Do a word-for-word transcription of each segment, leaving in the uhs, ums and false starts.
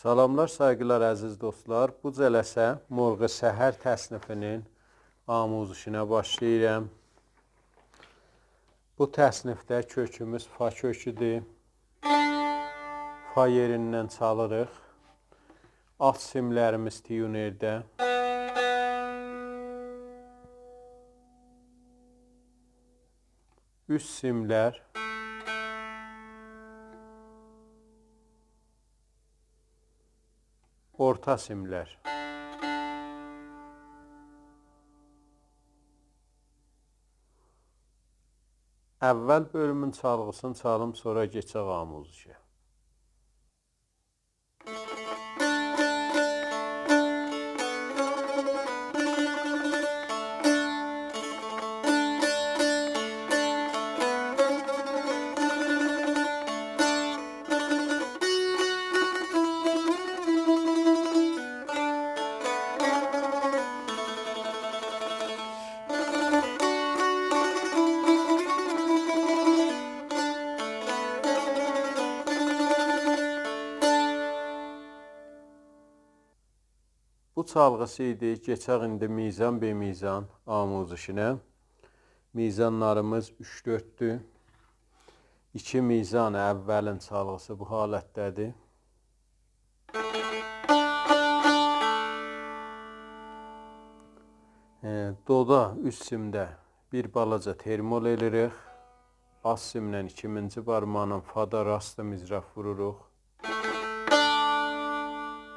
سلاملار، سایغیلار، عزیز دوستلار. بو جلسه مرغ سحر تصنیفینین آموزشینه باشلاییرام. بو تصنیفده کؤکوموز فا کؤکودور. فا یئریندن چالیریق. آلت سیملریمیز تیونرده. اوست سیملر. اورتا سیملر. اول بؤلومون چالغیسینی چالیم، سونرا کئچک آموزشه. بو چالغیسی ایدی. کئچک ایندی میزان به میزان آموزشینه. میزانلاریمیز اوچ دؤرددور. ایکی میزان اولین چالغیسی بو حالتده‌دیر. ائ، دودا اوست سیمده بیر بالاجا ترمول ائله‌ییریک. آلت سیمله ایکیمینجی بارماغینان فادا راست مضراب ووروروق.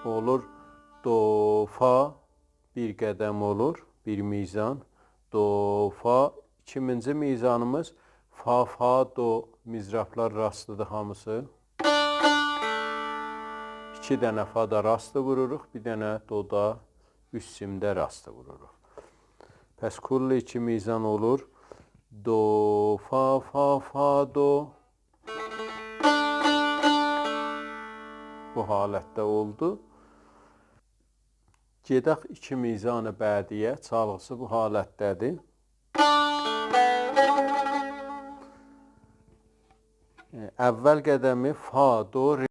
اولور دو، فا، بیر قدم اولور، بیر میزان. دو، فا، ایکیمینجی میزانیمیز فا، فا، دو، مضرابلار راستیدیر هامیسی. ایکی دنه فادا راستی ووروروق، بیر دنه دودا اوست سیمده راستی ووروروق. پس کل ایکی میزان اولور دو، فا، فا، فا، دو. بو حالتده اولدو. گئدک ایکی میزان بعدی‌یه، چالغیسی بو حالتده‌دیر. ائ، اول قدمی فا، دو، ر.